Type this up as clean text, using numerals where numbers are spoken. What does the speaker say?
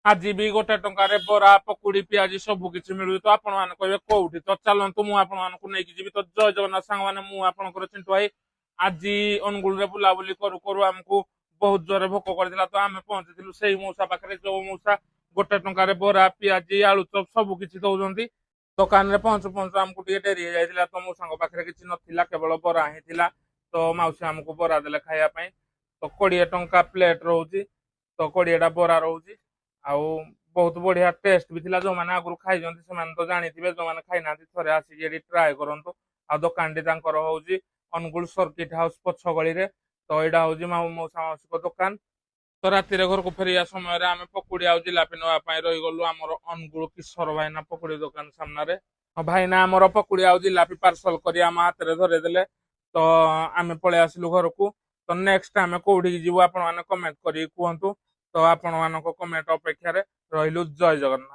ଆଜି ବି 1 ଟଙ୍କାରେ ବରା, ପକୁଡି, ପିଆଜି ସବୁ କିଛି ମିଳୁଛି। ତ ଆପଣ ମାନେ କହିବେ କୋଉଠି? ତ ଚାଲନ୍ତୁ, ମୁଁ ଆପଣ ମାନଙ୍କୁ ନେଇକି ଯିବି। ତ ଜୟ ଜଗନ୍ନାଥ ସାଙ୍ଗମାନେ, ମୁଁ ଆପଣଙ୍କର ଚିଣ୍ଟୁ ଭାଇ। ଆଜି ଅନୁଗୁଳରେ ବୁଲାବୁଲି କରୁ କରୁ ଆମକୁ ବହୁତ ଜୋରେ ଭୋକ କରିଥିଲା। ତ ଆମେ ପହଞ୍ଚିଥିଲୁ ସେଇ ମଉସା ପାଖରେ, ଯୋଉ ମଉସା 1 ଟଙ୍କାରେ ବରା, ପିଆଜି, ଆଳୁଚପ ସବୁ କିଛି ଦଉଛନ୍ତି। ଦୋକାନରେ ପହଞ୍ଚୁ ପହଞ୍ଚୁ ଆମକୁ ଟିକେ ଡେରି ହେଇଯାଇଥିଲା। ତ ମଉସାଙ୍କ ପାଖରେ କିଛି ନଥିଲା, କେବଳ ବରା ହିଁ ଥିଲା। ତ ମାଉସୀ ଆମକୁ ବରା ଦେଲେ ଖାଇବା ପାଇଁ। ତ 20 ଟଙ୍କା ପ୍ଲେଟ ରହୁଛି, ତ 20ଟା ବରା ରହୁଛି ଆଉ ବହୁତ ବଢିଆ ଟେଷ୍ଟ ବି ଥିଲା। ଯୋଉମାନେ ଆଗରୁ ଖାଇଛନ୍ତି, ସେମାନେ ତ ଜାଣିଥିବେ। ଯୋଉମାନେ ଖାଇନାହାନ୍ତି, ଥରେ ଆସିକି ଏଠି ଟ୍ରାଏ କରନ୍ତୁ। ଆଉ ଦୋକାନଟି ତାଙ୍କର ହଉଛି ଅନୁଗୁଳ ସର୍କିଟ ହାଉସ ପଛ ଗଳିରେ। ତ ଏଇଟା ହଉଛି ମଉସା ମାଉସୀଙ୍କ ଦୋକାନ। ତ ରାତିରେ ଘରକୁ ଫେରିବା ସମୟରେ ଆମେ ପକୁଡି ଆଉ ଜିଲାପି ନେବା ପାଇଁ ରହିଗଲୁ ଆମର ଅନୁଗୁଳ କିଶୋର ଭାଇନା ପକୁଡି ଦୋକାନ ସାମ୍ନାରେ। ଭାଇନା ଆମର ପକୁଡି ଆଉ ଜିଲାପି ପାର୍ସଲ କରି ଆମ ହାତରେ ଧରେଇଦେଲେ। ତ ଆମେ ପଳେଇ ଆସିଲୁ ଘରକୁ। ତ ନେକ୍ସଟ ଆମେ କୋଉଠିକି ଯିବୁ, ଆପଣ ମାନେ କମେଣ୍ଟ କରିକି କୁହନ୍ତୁ। ତ ଆପଣ ମାନଙ୍କ କମେଣ୍ଟ ଅପେକ୍ଷାରେ ରହିଲୁ। ଜୟ ଜଗନ୍ନାଥ।